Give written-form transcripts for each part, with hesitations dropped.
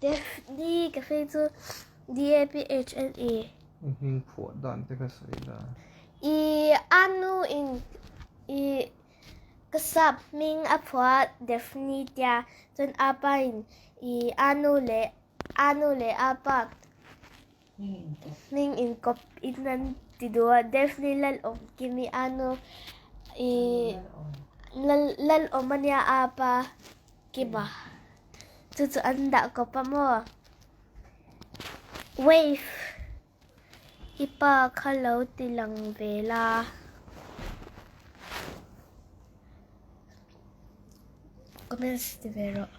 Daphne ka hming chu D-A-P-H-N-E. I hming phuah dan te ka sawi la. I a nu in i ka sap hming a phuah Daphne tia chuan a pa in i a nu leh a nu leh a pa hming in kawp in an ti duh a Daphne Lalawmkimi a nu i Lalawm ania a pa Kima chu chu an dah kawp a maw wave i pa kha lo ti lang ve la. Comments ti ve rawh.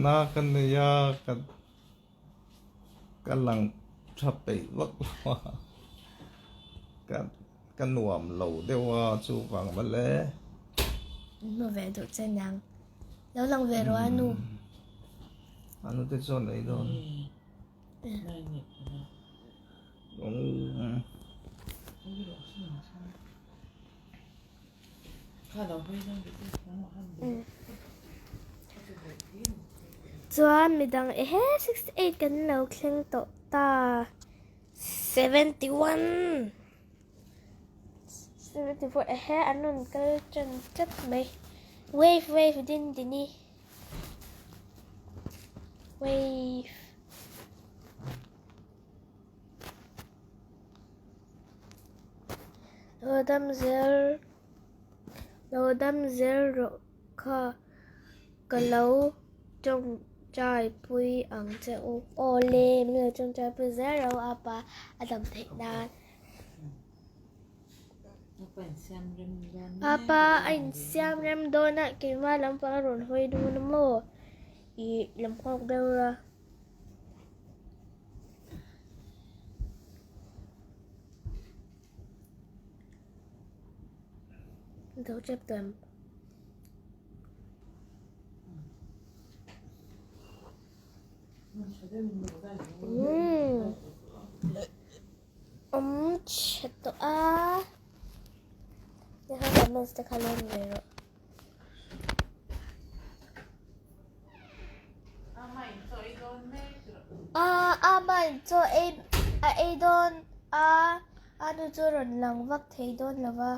Na ka nei a ka Ka lang tha peih vak lo a, ka ka nuam lo deuh a chuvang mawle. Hmu ve duh che niang. Lo lang ve rawh a nu. A nu te chuan ei dawn. Chuan midang ehe 68 kan lo thleng tawh ta 71 74 ehe an rawn kal tan tlat mai wave wave din dini wave. Lo dam zel lo dam zel rawh kha ka lo tawngtai pui ang che u. Aw le min lo tawngtai pui zel ro a pa a dam theih nan. A pa a insiam rem dawn a keimah lampang a rawn hawi dawn a maw ih lam nghawk deuh a. Do chep tem. Awm chhe tawh a. Nikha comments te kha lawm ve rawh. A in chaw ei a ei dawn a a nu chu rawn lang vak thei dawn lo va.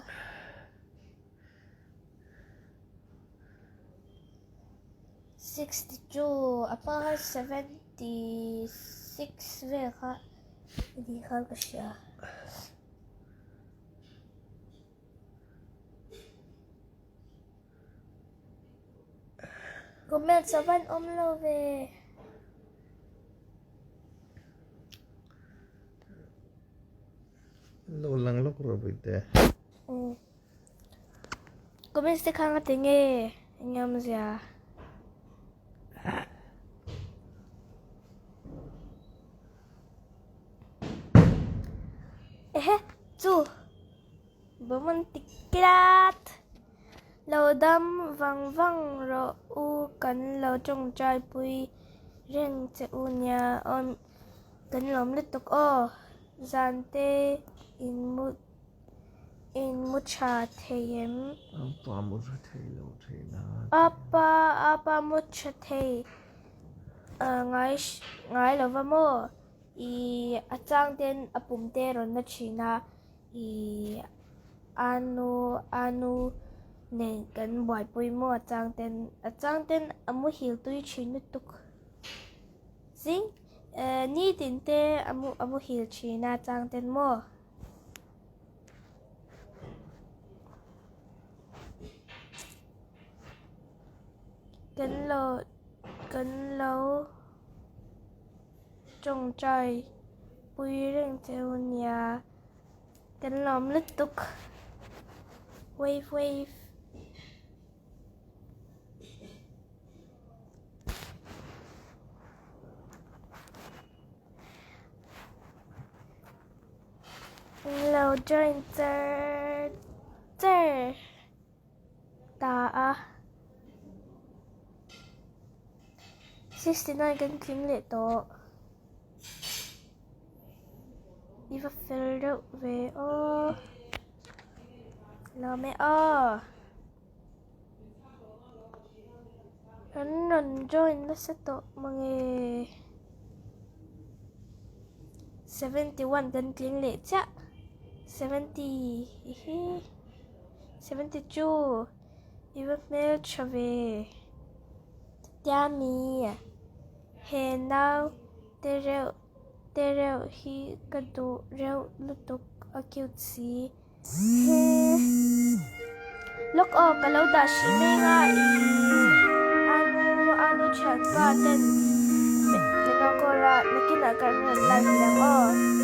62 a hma khan 76 vel kha a ni khan ka hria. Comments a van awm lo ve. Lo lang lawk rawh Puite. Comments te kha nga ti nge eng awmzia. Ehe chu. Bawm ti tlat. Lo dam vang vang rawh u kan lo tawngtai pui reng che u nia aw kan lawm lutuk aw zan te in mu in mu tha thei em. Apa mu tha thei lo thei na. Apa apa mu tha thei ngai ngai lova maw i a chang ten a pum te rawn na thin a. I anu anu nen kan buaipui maw a chang ten a chang ten a muhil tui thin lutuk zing eh nitin te a mu a muhil thin a chang ten maw. Kan lo kan lo tawngtai pui reng che u nia. Kan lawm lutuk wave wave. Lo join char char ta a 69 kan tling leh tawh. I va fel deuh ve aw. Lawm e aw. Kan rawn join nasa tawh mange. 71 kan tling leh chiah. 70 hihi. 72 i va hmel tha ve. Tiami he nau te reuh te reuh hi ka duh reuh lutuk a cute si. He lawk aw ka lo dah hrih mek a i anu anu thianpa ten min lo call a nakinah kan rawn live leh ang aw.